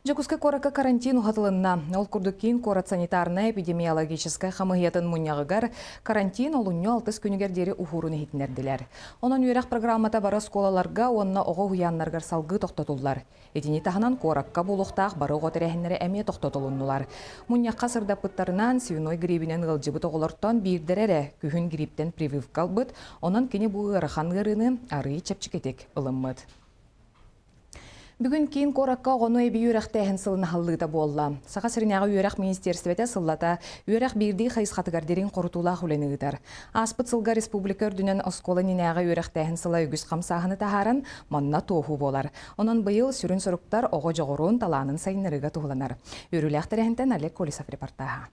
Дьокуускай куоракка карантин уһатылынна. Ол курдук киин куорат санитарнай эпидемиологическай хамыыһыйатын мунньаҕыгар карантин олунньу алтыс күнүгэр диэри уһуурун иһитиннэрдилэр. Онон үөрэх программата бары оскуолаларга уонна оҕо уһуйааннарыгар салгыы тохтотуллар. Итини таһынан куоракка буолуохтаах бары оҕо тэрээһиннэрэ эмиэ тохтотулуннулар. Мунньахха сырдаппыттарынан, свиной грибинэн ыалдьыбыт оҕолортон биирдэрэ эрэ күһүн грипптэн прививка ылбыт, онон кини бу ыарахан ыарыыны арыый чэпчэкитик ылыммыт. Бүгүн киин куоракка оҕону эбии үөрэхтээһин сылын аһыллыыта буолла. Саха сиринээҕи үөрэх министиэристибэтэ сыллата үөрэх биирдии хайысхатыгар дириҥ хорутуулаах үлэни ыытар. Ааспыт сылга республика үрдүнэн оскуола иннинээҕи үөрэхтээһин сыла үгүс хамсааһыны таһааран, манна туоһу буолар. Онон быйыл сүрүн соруктар оҕо дьоҕурун, талаанын сайыннарыыга туһуланар. Үөрүүлээх тэрээһинтэн Олег Колесов репортаһа.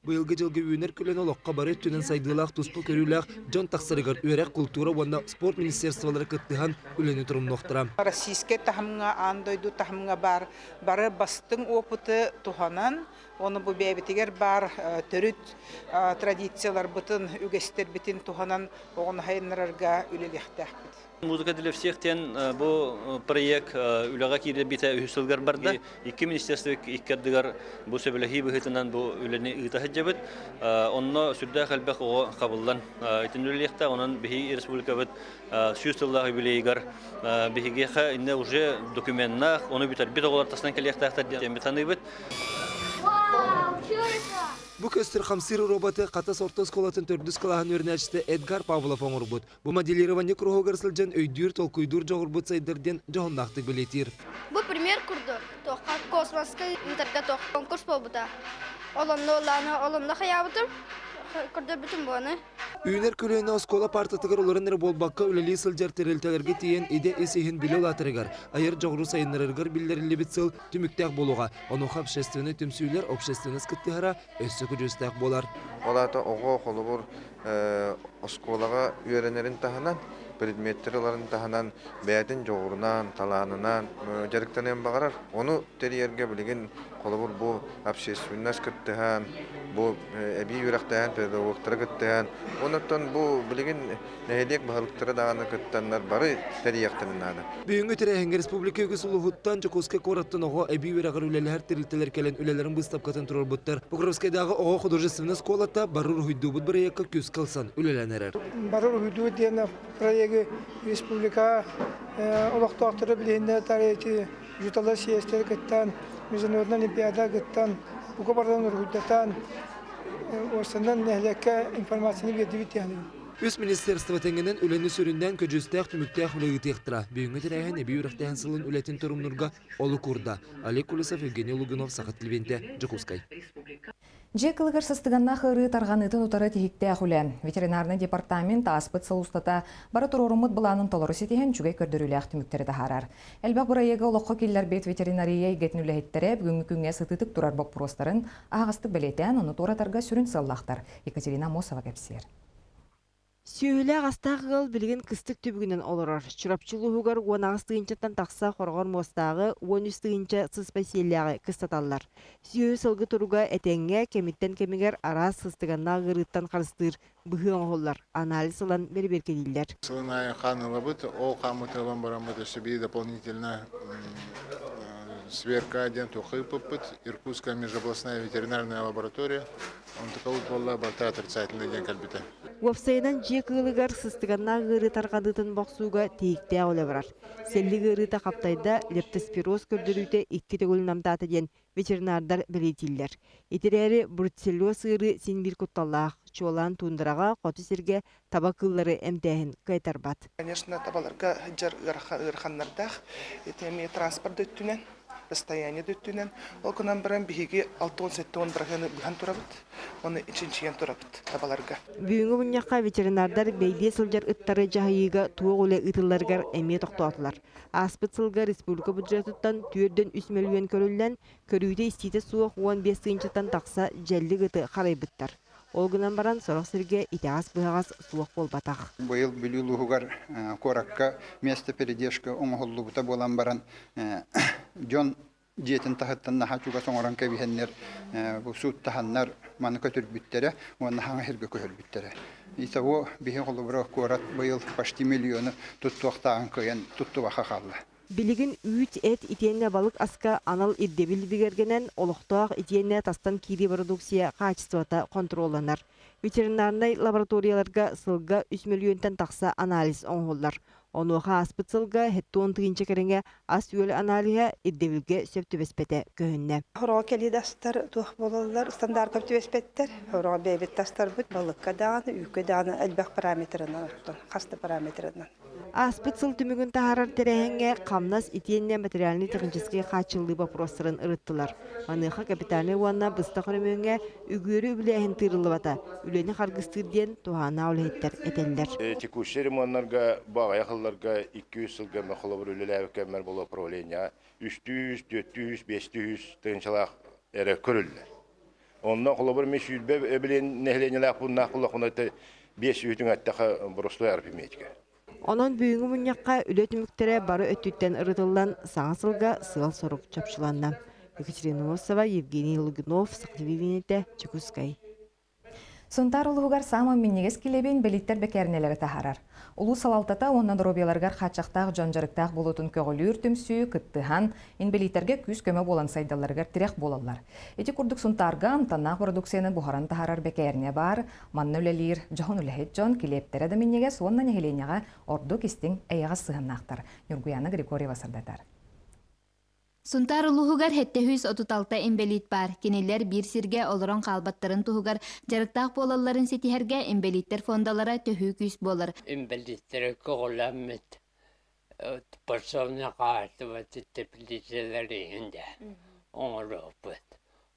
Быйылгы дьылга үүнэр көлүөнэ олоххо бары өттүнэн сайдыылаах туспа көрүүлээх дьон тахсарыгар үөрэх, култуура уонна спорт министерстволара кыттыһан үлэни торумнуохтара. Российскай таһымҥа, аан дойду таһымҥа баар бары бастыҥ опыты туһанан, оны бу бэйэбитигэр баар төрүт традицияларбытын, үгэстэрбитин туһанан оҕону сайыннарарга үлэлиэхтээхпит. Музыка для всех диэн бу проект үлэҕэ киирбитэ үһүс сылгар барда. Икки министерство икки ардыгар бу сөбүлэһии быһыытынан бу үлэни ыыта сылдьабыт. Онно сүрдээх элбэх оҕо хабыллан итин үлэлиэхтээх. Онон биһиги республикабыт 100 сыллаах юбилейыгар биһигиэхэ инне уже докуменнаах, ону бүтэрбит оҕолор тасынан кэлиэхтээхтэр диэн саныыбыт. Бу көстөр хамсыыр роботы Хатас орто оскуолатын төрдүс кылааһын үөрэнээччитэ Эдгар Павлов оҥорбут. Бу моделирование кругугар сылдьан өйдүүр, толкуйдуур дьоҕурбут сайдар диэн дьоһуннаахтык бэлиэтиир. Бу пример курдук туохха космоска ыытарга туох конкурс буолбута. Ол онно улаана ол онно хайаабытым көрдөрбүтүм буоны. Үүнэр көлүөнэ оскуола партатыгар олорон эрэ буолбакка үлэлии сылдьар тэрилтэлэргэ тиийэн идэ ис-иһин билэ улаатарыгар, айар дьоҕуру сайыннарарыгар биллэриллибит сыл түмүктээх буолуоҕа. Онуоха общественнай түмсүүлэр общественность кыттыһара өссө көдьүүстээх буолар. Ол аата оҕо холобур оскуолаҕа үөрэнэрин таһынан, предметтэр ыларын таһынан бэйэтин дьоҕурунан, талаанынан дьарыктаныан баҕарар. Ону тэрийэргэ билигин холобур бу общественность кыттыһан, бу эбии үөрэхтээһин педагогтара кыттыһан, онон бу билигин нэһилиэк баһылыктара даҕаны кыттаннар бары тэрийиэхтэрин наада. Бүгүҥҥү тэрээһиҥҥэ республика үгүс улууһуттан Дьокуускай куораттан оҕо эбии үөрэҕэр үлэлэһэр тэрилтэлэр кэлэн үлэлэрин быыстапкатын туруорбуттар. Покровскайдааҕы оҕо художественнай оскуолата Бары уруһуйдуубут бырайыакка күүскэ ылсан үлэлээн эрэр. Бары уруһуйдуур диэн проегы республика олохтоохторо билиһиннэ тарыйачы учууталлар съездэри кыттан, международный олимпиада кыттан, бука барытын уруһуйдатан, уопсайынан нэһилиэккэ информацияны биэрдибит диэн. Үс министерство тэҥинэн үлэни сүрүннээн көдьүүстээх түмүктээх үлэ ыытыахтара. Бүгүҥҥү тэрээһин эбии үөрэхтээһин сылын үлэтин торумнуурга олук уурда. Олег Колесов, Евгений Лугинов, Саха телевидениетэ, Дьокуускай. Дьиэ кылыгар сыстыганнаах ыарыы тарҕаныытын утары тиһиктээх үлэ. Ветеринарнай департамент ааспыт сыл устата бары туруоруммут былаанын толору ситиһэн үчүгэй көрдөрүүлээх түмүктэри таһаарар. Элбэх бырайыагы олоххо киллэрбит ветеринария эйгэтин үлэһиттэрэ бүгүҥҥү күҥҥэ сытыытык турар боппуруостарын аһаҕастык бэлиэтээн, ону туоратарга сүрүн сыаллаахтар. Екатерина Амосова кэпсиэр. Сүөһүлээх астаах ыал билигин кыстык түбүгүнэн олорор. Чурапчы улууһугар 18 тыһыынчаттан тахса хороҕор муостааҕы, 13 тыһыынча сыспай сиэллээҕи кыстаталлар. Сүөһү-сылгы туруга этэҥҥэ, кэмиттэн кэмигэр араас сыстыганнаах ыарыыттан харыстыыр быһыы оҥоһуллар, анализ ылан бэрэбиэркэлииллэр. Сылын аайы хаан ылабыт, ол хааммытын ылан бараммыт өссө биир дополнительно сверка диэн туохха ыыппыппыт. Иркутская межобластная ветеринарная лаборатория. Онтукабыт буолла барыта отрицательный диэн кэлбитэ. Уопсайынан дьиэ кыылыгар сыстыганнаах ыарыы тарҕаныытын бохсууга тиһиктээх үлэ барар. Сэллик ыарыыта хаптайда, лептоспироз көрдөрүүтэ икки төгүл намтаата диэн ветеринардар бэлиэтииллэр. Итирээри бруцеллез ыарыы син биир кутталлаах. Чуолаан туундараҕа, хоту сиргэ таба кыыллары эмтээһин кыайтарбат. Конечно, табаларга сылдьар ыараханнардаах. Ити эмиэ транспорт да өттүнэн, расстояние да өттүнэн. Ол гынан баран биһиги 60-70 бырыһыаны быһан турабыт. Оны чинчийэн турабыт табаларга. Бүгүҥҥү мунньахха ветеринардар бэйдиэ сылдьар ыттары дьаһайыыга туох үлэ ыытылларыгар эмиэ тохтоотулар. Ааспыт сылга республика бюджетыттан 4,3 мөлүйүөн көрүллэн, көрүүтэ-истиитэ суох 15 тыһыынчаттан тахса дьэллик ыты харайбыттар. Ол гынан баран сорох сиргэ итэҕэс-быһаҕас суох буолбатах. Быйыл Бүлүү улууһугар куоракка место передержка оҥоһуллубута буолан баран дьон дьиэтин таһыттан наһаа чугас оҥорон кэбиһэннэр бу сууттаһаннар маны көтүрбүттэрэ уонна хаҥа сиргэ көһөрбүттэрэ. Итого биһи холобура куорат быйыл почти миллиону туттуохтааҕын кыайан туттубаха хаалла. Билигин үүт, эт итиэннэ балык аска анал ирдэбил бигэргэнэн, олохтоох итиэннэ тастан киирии бородууксуйа хаачыстыбата хонтуруолланар. Ветеринарнай лабораторияларга сылга үс мөлүйүөнтэн тахса анализ оҥоһуллар. Онуоха ааспыт сылга 70 тыһыынча кэриҥэ ас-үөл аналиһа ирдэбилгэ сөп түбэспэтэ көһүннэ. Хороҕо кэлии астар туох буолаллар, стандартка түбэспэттэр. Хороҕо бэйэбит тастарбыт балыкка даҕаны, үүккэ даҕаны элбэх параметрынан оттон, хас да параметрынан. Ааспыт сыл түмүгүн таһаарар тэрээһиҥҥэ хамнас итиэннэ материальнай-техническэй хааччыллыы боппуруостарын ырыттылар. Маныаха капитальнай уонна быстах өрөмүөҥҥэ үгүөрү үбүлээһин тыырыллыбата, үлэни харгыстыыр диэн туһааннаах үлэһиттэр этэллэр. Текущий ремоннарга бу аҕыйах ылларга 200 сылга эмэ холобур үлэлээбит кэммэр буолуо управлениеҕа үстүү үс, түөртүү үс, биэстүү үс тыһыынчалаах эрэ көрүллэр. Онно холобур мен сүүрбэ билин нэһилиэнньэлээх пууннаах буллахпына биэс үүтүҥ эттэхэ боростуой арифметика. Онон бүгүҥҥү мунньахха үлэ түмүктэрэ бары өттүттэн ырытыллан, саҥа сылга сыал-сорук чопчуланна. Екатерина Носова, Евгений Лугинов, Саха телевидениетэ, Чекускай. Сунтаар улууһугар саамай минньигэс килиэбин бэлиттэр бэкээринэлэрэ таһаарар. Улуус салалтата уонна доруобуйаларыгар хааччахтаах дьон дьарыктаах буолуутун көҕүлүүр түмсүү кыттыһан, инбэлииттэргэ күүс-көмө буолан сайдалларыгар тирэх буолаллар. Ити курдук Сунтаарга амтаннаах бородууксуйаны буһаран таһаарар бэкээринэ баар, манна үлэлиир дьоһун үлэһит дьон килиэптэрэ да минньигэс уонна нэһилиэнньэҕэ ордук истиҥ, эйэҕэс сыһыаннаахтар. Ньургуйаана Григорьева сырдатар. Сунтаар улууһугар 736 инбэлиит баар. Кинилэр биир сиргэ олорон хаалбаттарын туһугар дьарыктаах буолалларын ситиһэргэ инбэлииттэр фондалара төһүү күүс буолар. Инбэлииттэри көҕүлэммит подсобный хаһаайыстыба теплицэлэр иһин дэ оҥоруохпут.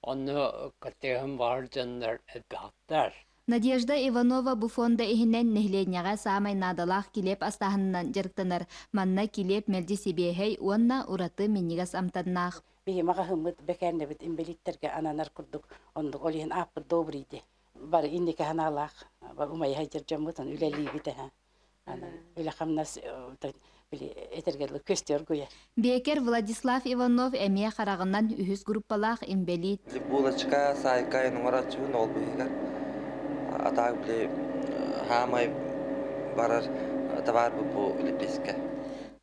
Онно кытыһын баар дьоннор элбэхтэр. Надежда Иванова бу фонда иһинэн нэһилиэнньэҕэ саамай наадалаах килиэп астааһынынан дьарыктанар. Манна килиэп мэлдьи сибиэһэй уонна ураты минньигэс амтаннаах. Биһи маҕаһыыммыт бэкээрнэбит инбэлииттэргэ ананар курдук оннук ол иһин ааппыт добрый ди бары инники санаалаах умайа сылдьар дьоммут үлэлиибит эһэ үлэ-хамнас били этэргэ дылы көстөр гуйар. Биэкэр Владислав Иванов эмиэ хараҕынан үһүс группалаах инбэлиит. Булочка саайка оҥорооччубун ол быһыгар атаак били хаамай барар товар бу лепеске.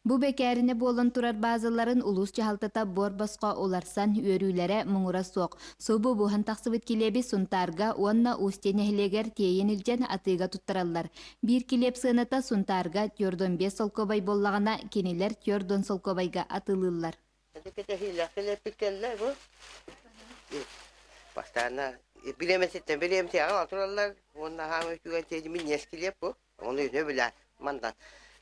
Бу бэкээринэ буолан турар баазаларын улуус дьаһалтата буор-босхо уларсан үөрүүлэрэ муҥура суох. Субу буһан тахсыбыт килиэби Сунтаарга уонна Устье нэһилиэгэр тиэйэн илдьэн атыыга туттараллар. Биир килиэп сыаната Сунтаарга 45 солкуобай буоллаҕына, кинилэр 40 солкуобайга атыылыыллар. Кэтэһиилээх кэллэ бу. Постоянно билиэмэтиттэн билиэмтиэҕэ тураллар уонна хаамыы үчүгэй минньиэс килиэп бу. Ону үһү билэ мандан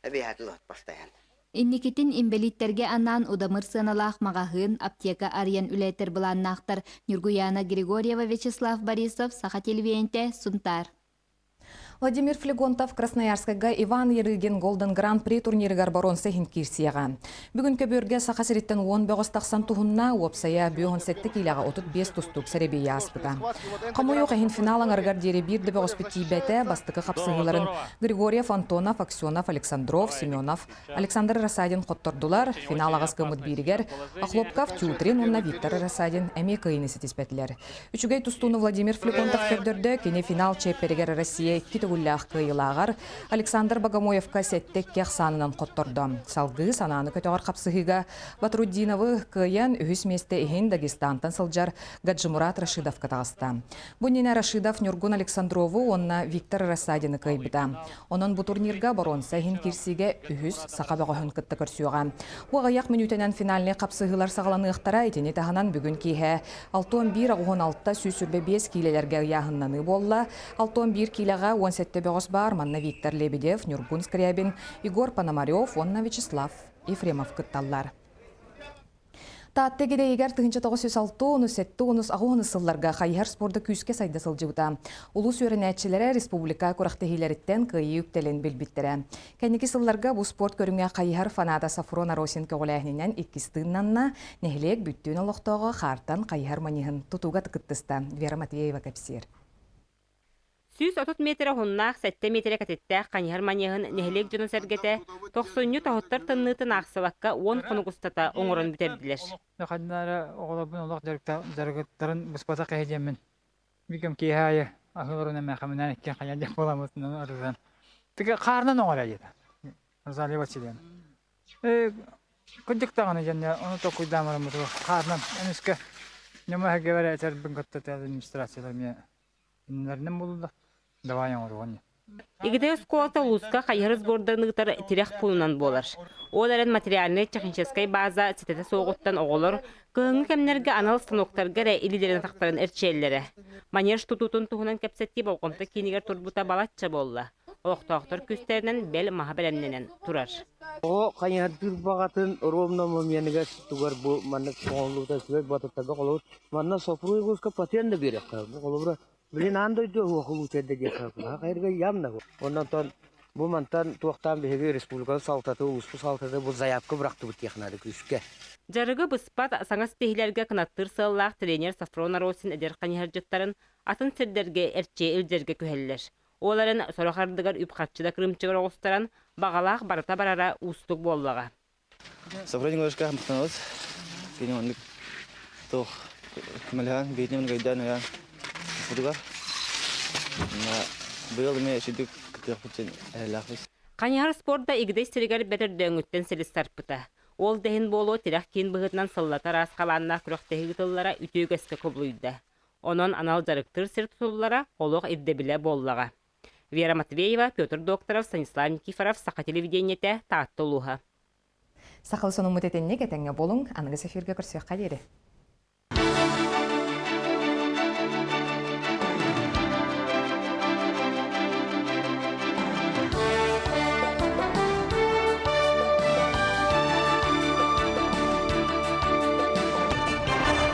эбиэһэтилот постоянно. Инникитин инбэлииттэргэ анаан удамыр сыаналаах маҕаһыын, аптека арыйан үлэлэтэр былааннаахтар. Ньургуйаана Григорьева, Вячеслав Борисов, Саха телевидениетэ, Сунтаар. Владимир Флегонтов Красноярскайга Иван Ярыгин Голден Гран-при турнирыгар боруонса иһин киирсиэҕэ. Бүгүн көбүөргэ Саха сириттэн уон бөҕөс тахсан туһунна, уопсайа 57 киилэҕэ 35 тустуук сэрэбиэйи ааспыта. Хомойуох иһин финал аҥарыгар диэри биир да бөҕөспүт тиийбэтэ, бастакы хапсыһыыларын Григорьев, Антонов, Аксенов, Александров, Семенов, Александр Рассадин хоттордулар, финал аҕыс гыммыт бииригэр Охлопков, Тютрин уонна Виктор Рассадин эмиэ кыайыыны ситиспэтилэр. Үчүгэй тустууну Владимир Флегонтов көрдөрдө, кини финал чиэппэригэр Россия икки төгүллээх кыайыылааҕар Александр Богомоевка сэттэ икки ахсаанынан хоттордо. Салгыы санааны көтөҕөр хапсыһыыга Батруддиновы кыайан үһүс миэстэ иһин Дагестантан сылдьар Гаджимурат Рашидовка таҕыста. Бу иннинэ Рашидов Ньургун Александрову уонна Виктор Рассадины кыайбыта. Онон бу турнирга боруонса иһин киирсиигэ үһүс саха бөҕөһүн кытта көрсүөҕэ. Бу аҕыйах мүнүүтэнэн финальнай хапсыһыылар саҕаланыахтара. Итини таһынан бүгүн киэһэ 61 86 125 киилэлэргэ ыйааһыннаныы буолла. 61 киилэҕэ 17 бөҕөс баар. Манна Виктор Лебедев, Ньургун Скрябин, Егор Пономарев уонна Вячеслав Ефремов кытталлар. Таатта Гидэйигэр 1906 70 сылларга хайыһар спорда күүскэ сайда сылдьыбыта. Улуус үөрэнээччилэрэ республика күрэхтэһиилэриттэн кыайыы үктэлин билбиттэрэ. Кэнники сылларга бу спорт көрүҥэ хайыһар фаната Сафрон Аросин көҕүлээһининэн иккис тыыннанна, нэһилиэк бүттүүн олохтооҕо хаартан хайыһар манеһын тутууга кыттыста. Вера Матвеева кэпсиир. 130 миэтэрэ уһуннаах, сэттэ миэтэрэ кэтиттээх хайыһар манеһын нэһилиэк дьоно-сэргэтэ тохсунньу тоһуттар тымныытын аахсыбакка уон хонук устата оҥорон бүтэрдилэр. Ханна эрэ оҕолорбун олох дьарыктарын быспатах киһи диэммин биир киэһэ аайы аһыы олорон эмээхэминээн иккиэн хайа диэх буоламмытынан арыыран. Тыга хаарынан оҥоро диэтэ. Розалия Васильевна. Кырдьык даҕаны дьэннэ ону толкуйдаан бараммыт хаарынан эмискэ ньыма эһэгэ этэрбин кытта администрациялар эмиэ иннилэринэн булла давай оҥоруон. Игидэй оскуолата улууска хайыһар сбордарын ыытар тирэх пуунунан буолар. Ол эрэн материальнай-техническэй база ситэтэ суоҕуттан оҕолор кыһыҥҥы кэмнэргэ анал станоктарга эрэ илиилэрин-атахтарын эрчийэллэрэ. Манеж тутуутун туһунан кэпсэтии болҕомто киинигэр турбута балачча буолла. Олохтоохтор күүстэринэн бэл маһа бэлэмнэнэн турар. Оҕо хайыһардыыр баҕатын ровно моментыгар тугар бу маннык оҥоһуллубута үчүгэй батыттарга холобур манна Сопрун патент да биэриэххэ бу холобура билин аан дойду уохулуу да диэххэ хайырга явно оннон бу мантан туохтаан биһиги республиканы салтаты улууспут салтаты бу заявка бырахтыбыт диэх наада күүскэ. Дьарыгы быспат саҥа ситиһиилэргэ кынаттыыр сыаллаах тренер Софрон Росин эдэр хайыһардьыттарын атын сирдэргэ эрчийэ илдьэргэ күһэллэр. Ол эрэн сорох ардыгар үп-харчы да кырыымчыгар оҕустаран, баҕалаах барыта барара уустук буоллаҕа. Софрон Николаевичка махтанабыт. Кини маннык туох көмөлөһөн, биһиэтин өйдөөн өйөөн туппутугар. Быйыл эмиэ үчүгдүк кыттыахпыт диэн эрэллээхпит. Хайыһар спорда Игидэй сиригэр бэрт өрдөөҥҥүттэн силис тарпыта. Ол да иһин буолуо тирэх киин быһыытынан сыллата араас хабааннаах күрэхтэһии ыытыллара үтүө үгэскэ кубулуйда. Онон анал дьарыктыыр сир тутуллара олох ирдэбилэ буоллаҕа. Вера Матвеева, Петр Докторов, Станислав Никифоров, Саха телевидениетэ, Таатта улууһа. Сахалы сонуммут этинник этэҥҥэ буолуҥ, аныгыс эфиргэ көрсүөххэ диэри.